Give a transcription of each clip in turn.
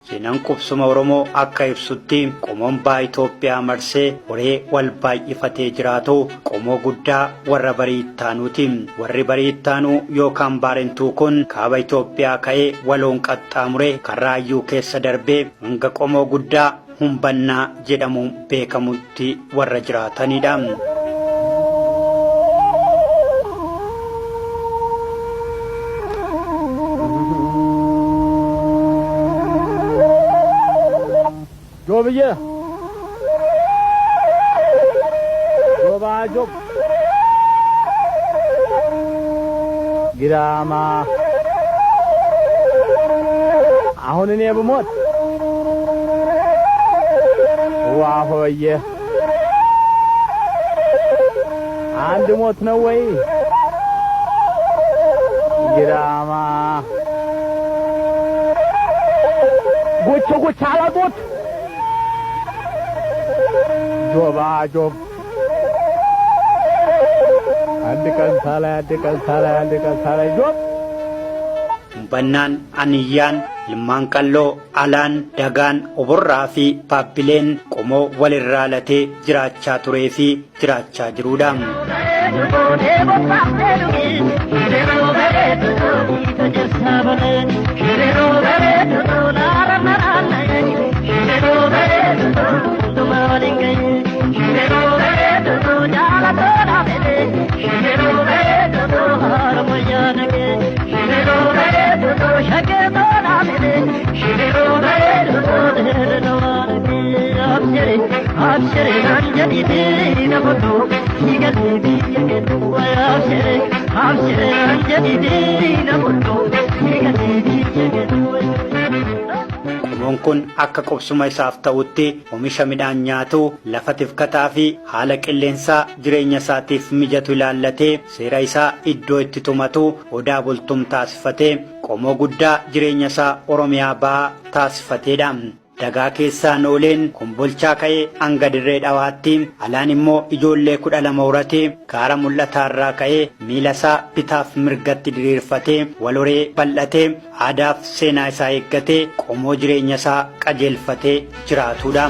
Seenaan qubsuma Oromoo akka ibsutti qomoon baha Itoophiyaa marsee horee wal baay'ifatee jiraatu qomoo guddaa warra Barii Ittaanuuti. Warri Barii Ittaanuu yookaan Baarentuu kun kaaba Itoophiyaa ka'ee waloon qaxxaamuree Karraayyuu keessa darbee hanga qomoo guddaa Humbannaa jedhamuun beekamutti warra jiraatanidha. Joobiyye. Joobaa joob. Giraamaa. አሁን እኔ ብሞት ዋሆዬ አንድ ሞት ነው ወይ? ግራማ ጎቸ ጎቸ አላጦት ጆባ ጆብ አንድ ቀን ሳላይ አንድ ቀን ሳላይ አንድ ቀን ሳላይ ጆብ Humbannaan, Aniyyaan, Ilmaan Qalloo, Alaan, Dagaan, Oborraa fi Baabbileen qomoo walirraa latee jiraachaa turee fi jiraachaa jiruudha. Qomoon kun akka qubsuma isaaf ta'utti oomisha midhaan nyaatu, lafa tifkataa fi haala qilleensaa jireenya isaatiif mijatu ilaallatee seera isaa iddoo itti tumatu Odaa Bultum taasifatee qomoo guddaa jireenya isaa Oromiyaa bahaa taasifateedha. Dagaa keessaa Nooleen Kombolchaa ka'ee hanga Dirree Dhawaatti, Alaan immoo ijoollee 12 horatee gaara Mul'ataarraa ka'ee miila isaa bitaaf mirgatti diriirfatee wal horee bal'atee aadaaf seenaa isaa eeggatee qomoo jireenya isaa qajeelfatee jiraatuudha.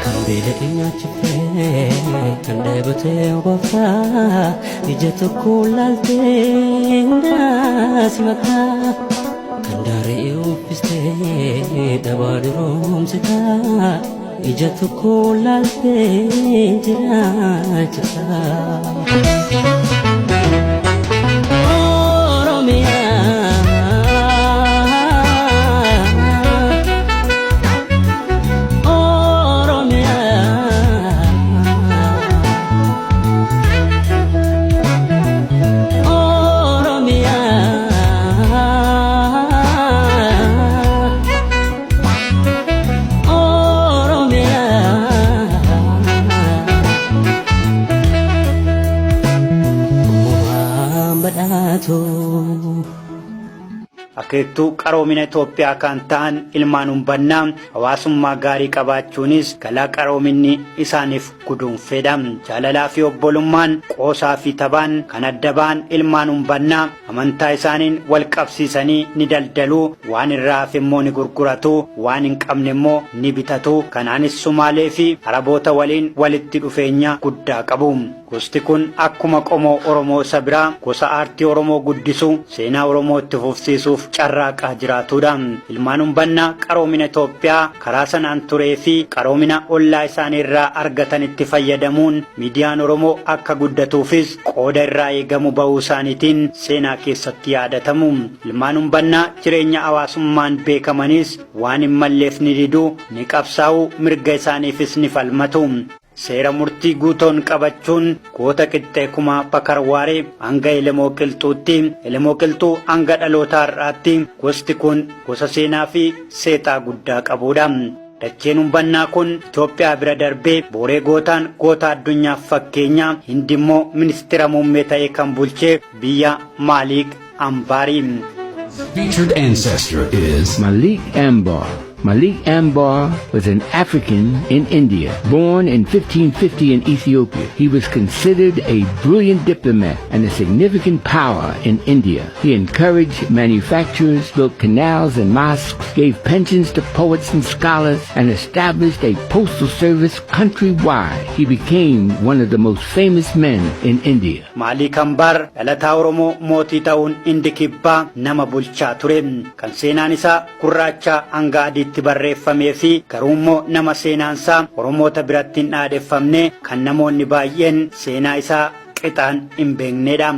Kan beela'e nyaachiftee, kan dheebote obaaftaa, ija tokko laaltee hundaa simataa. Kan daaree uffistee dhabaa duroomsitaa, ija tokko laaltee jiraachisaa. Uumamaan badhaatu. Akeektuu qaroomina Itoophiyaa kan ta'an ilmaan Humbannaa hawaasummaa gaarii qabaachuunis galaa qaroominni isaaniif guduunfedha. Jaalalaa fi obbolummaan, qoosaa fi taphaan kan adda ba'an ilmaan Humbannaa amantaa isaaniin wal qabsiisanii ni daldalu, waan irraa hafe immoo ni gurguratu, waan hin qabne immoo ni bitatu. Kanaanis Sumaalee fi Araboota waliin walitti dhufeenya guddaa qabu. Gosti kun akkuma qomoo Oromoo isa biraa gosa aartii Oromoo guddisuu, seenaa Oromoo itti fufsiisuuf carraaqaa jiraatuudha. Ilmaan Humbannaa qaroomina Itoophiyaa karaa sanaan turee fi qaroomina ollaa isaanii irraa argatanitti fayyadamuun miidiyaan Oromoo akka guddatuufis qooda irraa eegamu bahuu isaaniitiin seenaa keessatti yaadatamu. Ilmaan Humbannaa jireenya hawaasummaan beekamanis waan hin malleef ni didu, ni qabsaa'u, mirga isaaniifis ni falmatu. Seera murtii guutoon qabachuun goota qixxee kumaa Bakar Waaree hanga Elemoo Qilxuutti, Elemoo Qilxuu hanga dhaloota har'aatti gosti kun gosa seenaa fi seexaa guddaa qabuudha. Dacheen Humbannaa kun Itoophiyaa bira darbee Booree gootaan goota addunyaaf fakkeenya, Hindi immoo ministira muummee ta'ee kan bulche biyya Maaliik Ambaari. Featured ancestor is Malik Ambar. Malik Ambar was an African in India, born in 1550 in Ethiopia. He was considered a brilliant diplomat and a significant power in India. He encouraged manufacturers, built canals and mosques, gave pensions to poets and scholars, and established a postal service countrywide. He became one of the most famous men in India. Maaliik Ambaar dhalataa Oromoo mootii ta'uun Indi Kibbaa nama bulchaa ture. Kan seenaan isaa gurraacha hanga adiitti barreeffamee fi garuu immoo nama seenaan isaa Oromoota biratti hin dhaadheffamne, kan namoonni baay'een seenaa isaa qixaan hin beeknedha.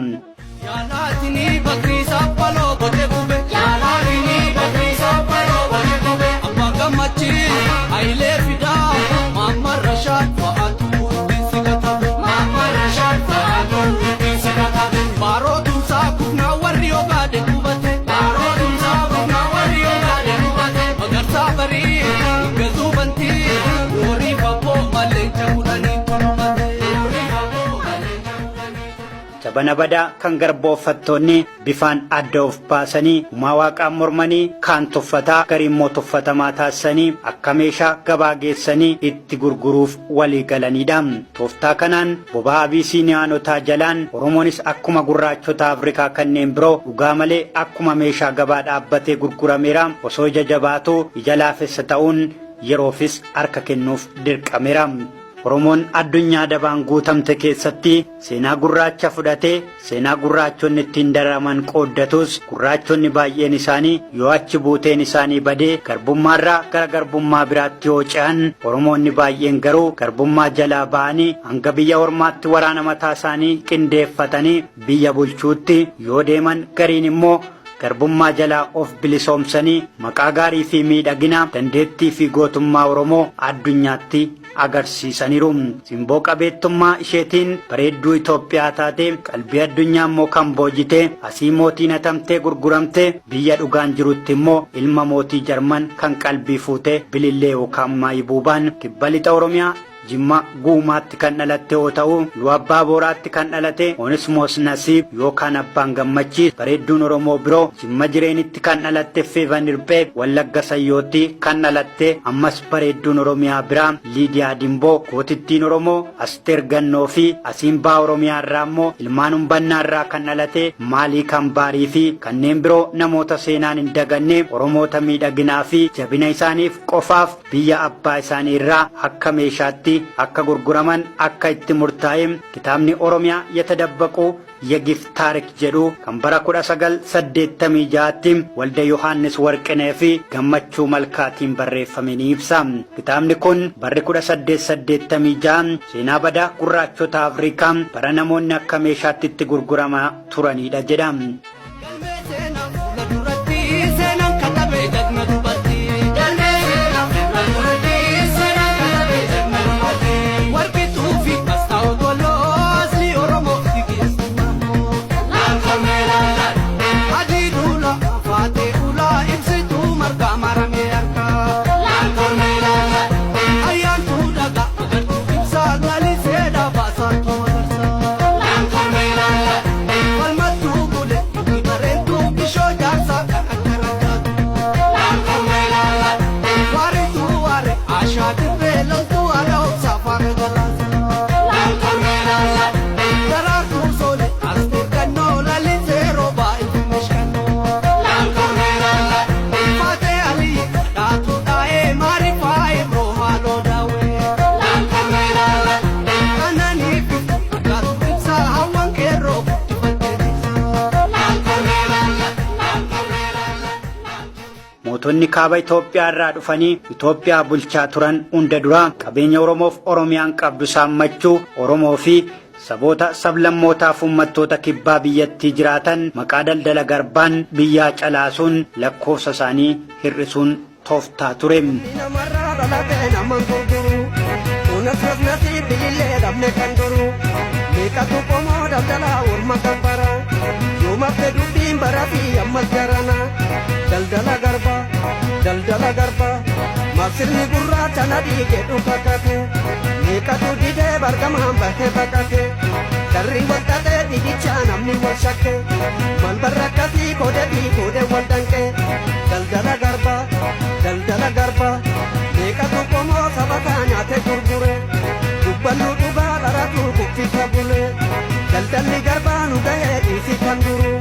Yaalaatini bakri saaphaloo gote bube. Yaalaatini bakri saaphaloo gote bube. Abbaa gammachii Hayilee Fidaa Maamma Rashaad fa'aatu ittiin si katabe. Maamma Rashaad fa'aatu ittiin si katabe. Baaroo tumsaa kufnaa warri ogaade qubate. Baaroo tumsaa kufnaa warri ogaade qubate. Magarsaa barii gazuu bantii horii fabboo maleenca 10 tulumate. Horii fabboo maleenca 10. Jabana badaa kan garbooffattoonni bifaan adda of baasanii uumaa Waaqaan mormanii, kaan tuffataa, garii immoo tuffatamaa taasisanii akka meeshaa gabaa geessanii itti gurguruuf walii galanidha. Tooftaa kanaan bobaa Abisiiniyaanotaa jalaan Oromoonis akkuma gurraachota Afrikaa kanneen biroo dhugaa malee akkuma meeshaa gabaa dhaabbatee gurgurameera. Osoo ija jabaatu ija laafessa ta'uun yeroofis harka kennuuf dirqameera. Oromoon addunyaa dabaan guutamte keessatti seenaa gurraacha fudhatee seenaa gurraachonni ittiin daraman qooddatus, gurraachonni baay'een isaanii yoo achi buuteen isaanii badee garbummaarraa gara garbummaa biraatti yoo ce'an, Oromoonni baay'een garuu garbummaa jalaa ba'anii hanga biyya ormaatti waraana mataa isaanii qindeeffatanii biyya bulchuutti yoo deeman, gariin immoo garbummaa jalaa of bilisoomsanii maqaa gaarii fi miidhagina, dandeettii fi gootummaa Oromoo addunyaatti agarsiisaniiru. Simboo qabeettummaa isheetiin bareedduu Itoophiyaa taate, qalbii addunyaa immoo kan boojite, asii mootiin hatamtee gurguramte, biyya dhugaan jirutti immoo ilma mootii Jarman kan qalbii fuute, Bilillee yookaan Maayibuubaan kibba lixa Oromiyaa, Jimma Guumaatti kan dhalatte yoo ta'u, Iluu Abbaa Booraatti kan dhalate Onismoos Nasiib yookaan Abbaan Gammachiis, bareedduun Oromoo biroo Jimma Jireenitti kan dhalatte Feevan Hirphee, Wallagga Sayyootti kan dhalatte ammas bareedduun Oromiyaa biraa Liidiyaa Dimboo, gootittiin Oromoo Asteer Gannoo fi Asiimbaa Oromiyaa irraa immoo ilmaan Humbannaa irraa kan dhalate Maalii Kambaarii fi kanneen biroo namoota seenaan hin daganne, Oromoota miidhaginaa fi jabina isaaniif qofaaf biyya abbaa isaanii irraa akka meeshaatti akka gurguraman akka itti murtaa'e kitaabni "Oromiyaa የተደበቁ የግፍ ታሪክ" jedhu kan bara 1986tti Walda Yohaannis Warqinee fi Gammachuu Malkaatiin barreeffame ni ibsa. Kitaabni kun barri 1886 seenaa badaa gurraachota Afrikaa, bara namoonni akka meeshaatti itti gurguramaa turanidha jedha. Galmee seenaa fuula duratti seenaan katabee jagna dubartii. Galmee seenaa fuula duratti seenaan katabee jagna dubartii. Warqituu fi mastaa'ot walloo asli Oromoo fi keessumaa. Laalfamee laallaan. Adii duula faatee ulaa ibsituu margaa maramee harkaa. Laalfamee laallaan. Ayyaantuu dhagaa agartuu ibsaa lalisee dhaabasaatu magarsaa. Laalfamee laallaan. Falmattuu bulee bareentuu bishoo jaarsaa kan akka raggaatu. Laalfamee laallaan. Waarituu waare ashaa dirree loltuu haadha obsaa faana galaasa. Laalfamee laallaan. Daraartuu soolee asteer kannoo lalisee roobaa ilfinesh kannoo. Laalfamee laallaan. Faatee alii dhaatuu dhaa'ee maariifaa ibroo haaloo daawwee. Laalfamee laallaan. Ananii fi akkaatu ibsaa hawwan keerroo guddifattee tiksaa. Laalfamee laallaan. Laalfamee laallaan. Mootonni kaaba Itoophiyaa irraa dhufanii Itoophiyaa bulchaa turan hunda duraa qabeenya Oromoof Oromiyaan qabdu saammachuu, Oromoo fi saboota, sablammootaaf uummattoota kibbaa biyyattii jiraatan maqaa daldala garbaan biyyaa calaasuun lakkoofsa isaanii hir'isuun tooftaa ture. Namarraa dhalatee naman gurguru Kunas nasnasii bilillee dhabne kan duru Meeqatu qomoo daldalaa orma gabbara Yoomafte dubbiin bara fi ammas jarana. Daldala garbaa, daldala garbaa, maaf sirni gurraacha nadhii jedhu kakate? Meeqatu didee bargamaan bahee baqate? Darri wal xaxee didichaa namni wal shakke. Maal barra akkasii koodee fi koodee wal danqe? Daldala garbaa, daldala garbaa. Bute gurgure dubbannu dhugaa dharatu kuffisa bule daldalli garbaa nu ga'ee dhiisi kan duru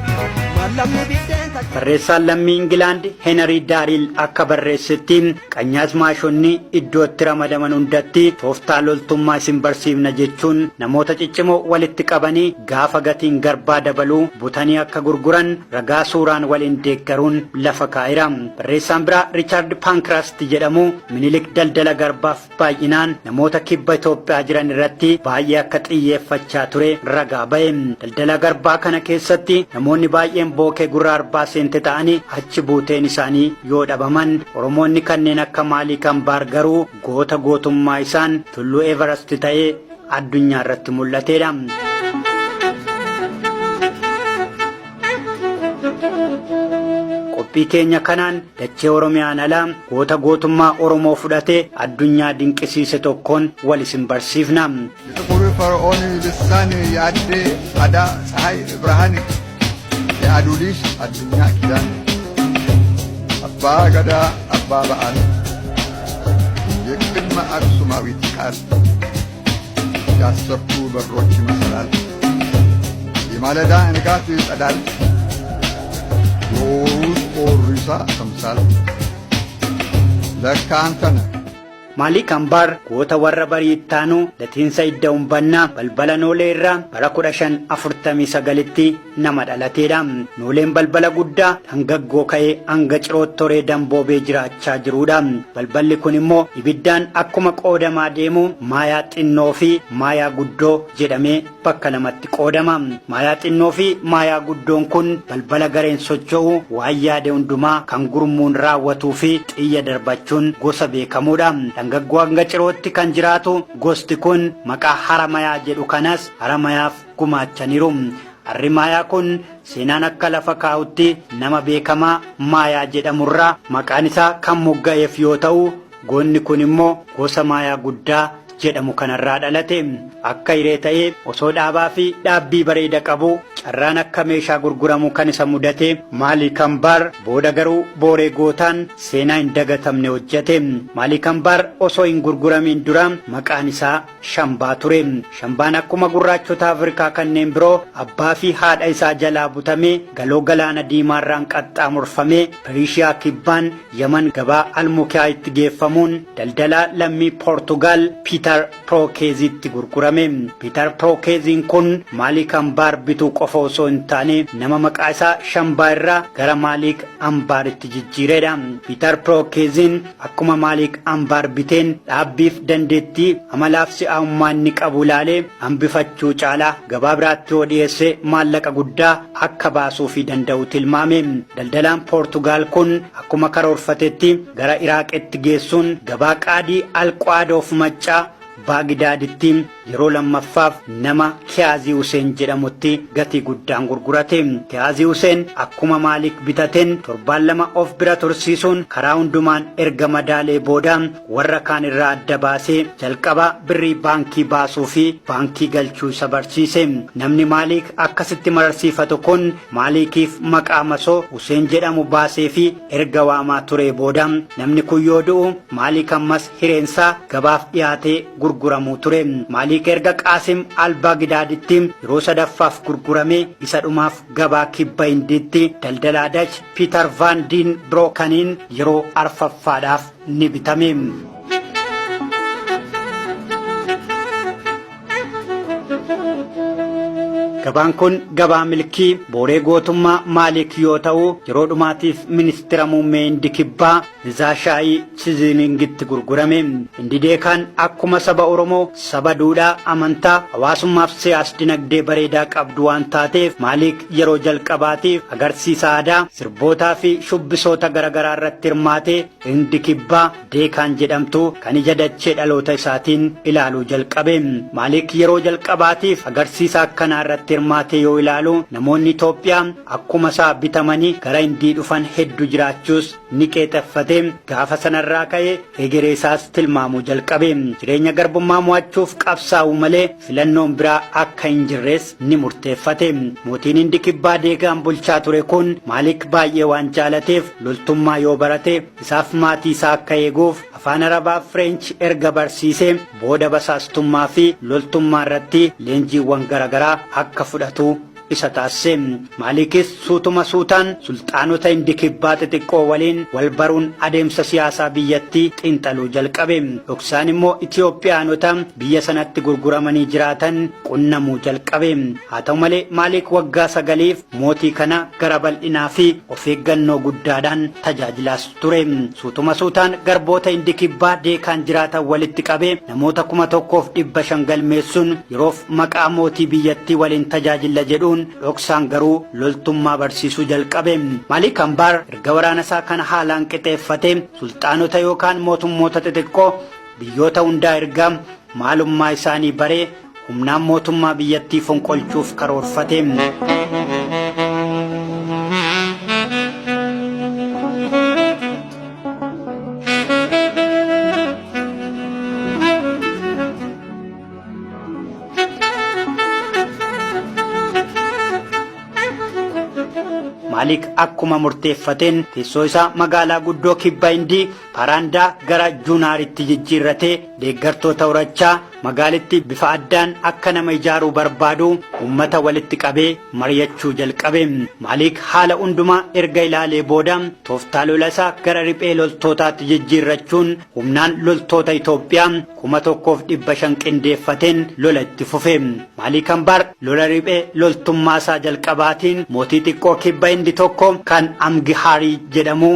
mallamni biddeen takka. Barreessaan lammii Ingilaand Heenarii Daariil akka barreessetti, Qanyaazmaashonni iddootti ramadaman hundatti tooftaa loltummaa isin barsiifna jechuun namoota ciccimoo walitti qabanii gaafa gatiin garbaa dabaluu butanii akka gurguran ragaa suuraan waliin deeggaruun lafa kaa'eera. Barreessaan biraa Riichaard Paankrast jedhamu Minilik daldala garbaaf baay'inaan namoota kibba Itoophiyaa jiran irratti baay'ee akka xiyyeeffachaa ture ragaa ba'e. Daldala garbaa kana keessatti namoonni baay'een bookee gurra arbaa seente ta'anii achi buuteen isaanii yoo dhabaman, Oromoonni kanneen akka Maaliik Ambaar garuu goota gootummaa isaan tulluu Everest ta'ee addunyaa irratti mul'ateedha. Qophii keenya kanaan dachee Oromiyaan alaa goota gootummaa Oromoo fudhatee addunyaa dinqisiise tokkoon wal isin barsiifna. የጥቁር ፈርዖን ልሳን የአዴ አዳ ፀሐይ ብርሃን የአዱሊስ አዱኛ ኪዳን አባ ገዳ አባ በዓል የቅድመ አክሱማዊት ቃል የአስርቱ በሮች መሰላል የማለዳ ንጋት ጸዳል የኦሩስ ኦሪሳ ተምሳል ለካ አንተ ነህ። Maaliik Ambaar goota warra barii ittaanuu latiinsa idda umbannaa balbala Noolee irraa bara 1549tti nama dhalateedha. Nooleen balbala guddaa dhangaggoo ka'ee hanga ciroottoree damboobee jiraachaa jiruudha. Balballi kun immoo ibiddaan akkuma qoodamaa deemu maayaa xinnoo fi maayaa guddoo jedhamee bakka lamatti qoodama. Maayaa xinnoo fi maayaa guddoon kun balbala gareen socho'u, waan yaade hundumaa kan gurmuun raawwatuu fi xiyya darbachuun gosa beekamuudha. Dargaggoo hanga cirootti kan jiraatu gosti kun maqaa Haramayaa jedhu kanas Haramayaaf gumaachaniiru. Harri Maayaa kun seenaan akka lafa kaa'utti nama beekamaa Maayaa jedhamurraa maqaan isaa kan mogga'eef yoo ta'u, goonni kun immoo gosa Maayaa guddaa jedhamu kanarraa dhalate. Akka hiree ta'ee osoo dhaabaa fi dhaabbii bareeda qabu carraan akka meeshaa gurguramu kan isa mudate Maaliik Ambaar booda garuu booree gootaan seenaa hin dagatamne hojjete. Maaliik Ambaar osoo hin gurguramiin dura maqaan isaa Shambaa ture. Shambaan akkuma gurraachota Afrikaa kanneen biroo abbaa fi haadha isaa jalaa butamee galoo galaana diimaarraan qaxxaamurfamee Perishiyaa kibbaan Yaman gabaa Almukiyaa'itti geeffamuun daldalaa lammii Poortugaal Piitar Pirookeeziitti gurgurame. Piitar Pirookeeziin kun Maaliik Ambaar bituu qofa osoo hin taane nama maqaa isaa Shambaa irraa gara Maaliik Ambaaritti jijjiiredha. Piitar Pirookeeziin akkuma Maaliik Ambaar biteen dhaabbiif dandeettii amalaaf si'aa'ummaa inni qabu ilaalee hambifachuu caalaa gabaa biraatti yoo dhiyeesse maallaqa guddaa akka baasuufii danda'u tilmaame. Daldalaan Poortugaal kun akkuma karoorfatetti gara Iraaqitti geessuun gabaa qaadii Alqwaadoof Maccaa Baagidaaditti yeroo lammaffaaf nama Kiyaazii Huseen jedhamutti gatii guddaan gurgurate. Kiyaazii Huseen akkuma Maaliik bitateen torbaan lama of bira tursiisuun karaa hundumaan erga madaalee booda warra kaan irraa adda baasee jalqaba birrii baankii baasuu fi baankii galchuu isa barsiise. Namni Maaliik akkasitti mararsiifatu kun Maaliikiif maqaa masoo Huseen jedhamu baasee fi erga waamaa turee booda namni kun yoo du'u Maaliik ammas hireensaa gabaaf dhiyaatee gurguramuu ture. Maaliik erga Qaasim Al-Bagidaaditti yeroo sadaffaaf gurguramee isa dhumaaf gabaa kibba Hindiitti daldalaa Dach Piitar Vaan Diin Birookaniin yeroo arfaffaadhaaf ni bitame. Gabaan kun gabaa milkii booree gootummaa Maaliik yoo ta'u yeroo dhumaatiif ministira muummee Hindi kibbaa Nizaashaayii Chiziningitti gurgurame. Hindi deekaan akkuma saba Oromoo saba duudhaa, amantaa, hawaasummaaf siyaas dinagdee bareedaa qabdu waan taateef Maaliik yeroo jalqabaatiif agarsiisa aadaa, sirbootaa fi shubbisoota garaagaraa irratti hirmaatee Hindi kibbaa Deekaan jedhamtu kan ija dachee dhaloota isaatiin ilaaluu jalqabe. Maaliik yeroo jalqabaatiif agarsiisa akkanaa irratti hirmaatee yoo ilaalu namoonni Itoophiyaa akkuma isaa bitamanii gara Hindii dhufan hedduu jiraachuus ni qeexeffate. Gaafa sanarraa ka'ee egeree isaas tilmaamuu jalqabe. Jireenya garbummaa mo'achuuf qabsaa'uu malee filannoon biraa akka hin jirres ni murteeffate. Mootiin Hindi Kibbaa Deegaan bulchaa ture kun Maalik baay'ee waan jaalateef loltummaa yoo barate isaaf maatii isaa akka eeguuf afaan Arabaa Fireench erga barsiisee booda basaastummaa fi loltummaa irratti leenjiiwwan garaagaraa akka fudhatu isa taasise. Maalikis suutuma suutaan sulxaanota Hindi Kibbaa xixiqqoo waliin wal baruun adeemsa siyaasaa biyyattii xiinxaluu jalqabe. Dhoksaan immoo Itoophiyaanota biyya sanatti gurguramanii jiraatan qunnamuu jalqabe. Haa ta'u malee Maalik waggaa 9f mootii kana gara bal'inaa fi of eeggannoo guddaadhaan tajaajilaas ture. Suutuma suutaan garboota Hindi Kibbaa Deekaan jiraatan walitti qabee namoota 1,500 galmeessuun yeroof maqaa mootii biyyattii waliin tajaajilla jedhuun dhoksaan garuu loltummaa barsiisuu jalqabe. Maalik Ambaar erga waraana isaa kana haalaan qixeeffatee sulxaanota yookaan mootummoota xixiqqoo biyyoota hundaa erga maalummaa isaanii baree humnaan mootummaa biyyattii fonqolchuuf karoorfate. Maalik akkuma murteeffateen teessoo isaa magaalaa guddoo kibba Hindii Paraandaa gara Juunaaritti jijjiirratee deeggartoota horachaa magaalitti bifa addaan akka nama ijaaruu barbaadu uummata walitti qabee mari'achuu jalqabe. Maaliik haala hundumaa erga ilaalee booda tooftaa lola isaa gara riphee loltootaatti jijjiirrachuun humnaan loltoota Itoophiyaa 1,500 qindeeffateen lola itti fufe. Maaliik Ambaar lola riphee loltummaa isaa jalqabaatiin mootii xiqqoo kibba Hindi tokko kan Amgihaarii jedhamu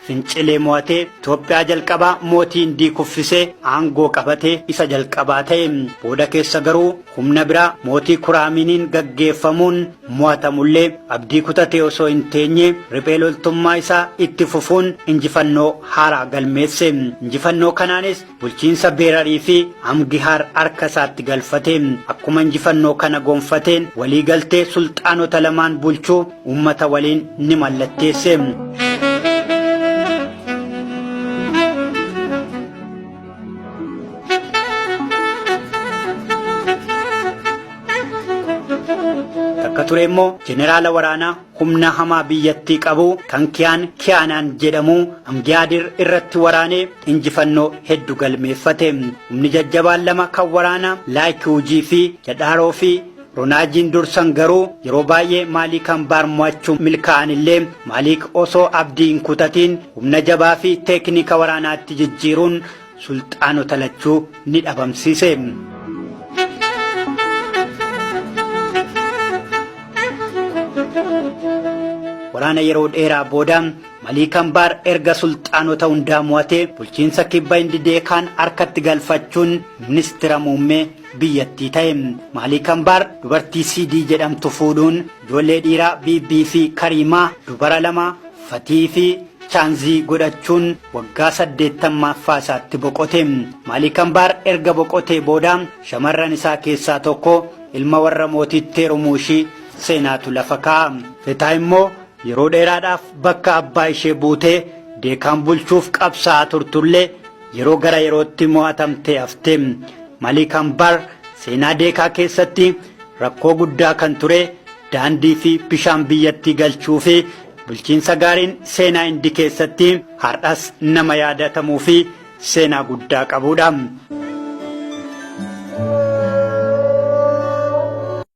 fincilee mo'atee Itoophiyaa jalqabaa mootii Hindii kuffisee aangoo qabatee isa jalqabaa ta'e. Booda keessa garuu humna biraa mootii Kuraaminiin gaggeeffamuun mo'atamullee abdii kutatee osoo hin teenye riphee loltummaa isaa itti fufuun injifannoo haaraa galmeesse. Injifannoo kanaanis bulchiinsa Beerarii fi Amgihaar harka isaatti galfate. Akkuma injifannoo kana gonfateen walii galtee sulxaanota lamaan bulchuu uummata waliin ni mallatteesse. Takka ture immoo jeneraala waraanaa humna hamaa biyyattii qabu kan Kiyaan Kiyaanaan jedhamu Amgiyaadir irratti waraanee injifannoo heddu galmeeffate. Humni jajjabaan lama kan waraana Laayikiwujii fi Jadhaaroo fi Ronaajiin dursan garuu yeroo baay'ee Maaliik Ambaar mo'achuun milkaa'an illee Maaliik osoo abdii hin kutatiin humna jabaa fi teeknika waraanaatti jijjiiruun sulxaanota lachuu ni dhabamsiise. Waraana yeroo dheeraa booda Maliik Ambaar erga sulxaanota hundaa mo'atee bulchiinsa kibba Hindi Deekaan harkatti galfachuun ministira muummee biyyattii ta'e. Maaliik Ambaar dubartii Siidii jedhamtu fuudhuun ijoollee dhiiraa Biibbii fi Kariimaa, dubara lama Fatii fi Chaanzii godhachuun waggaa 80ffaa isaatti boqote. Maaliik Ambaar erga boqotee booda shamarran isaa keessaa tokko ilma warra mootiitti heerumuu ishii seenaatu lafa kaa'a. Fetaa immoo yeroo dheeraadhaaf bakka abbaa ishee buutee Deekaan bulchuuf qabsaa'aa turtullee yeroo gara yerootti mo'atamtee hafte. Maliik Ambaar seenaa Deekaa keessatti rakkoo guddaa kan ture daandii fi bishaan biyyattii galchuu fi bulchiinsa gaariin seenaa Hindi keessatti har'as nama yaadatamuu fi seenaa guddaa qabudha.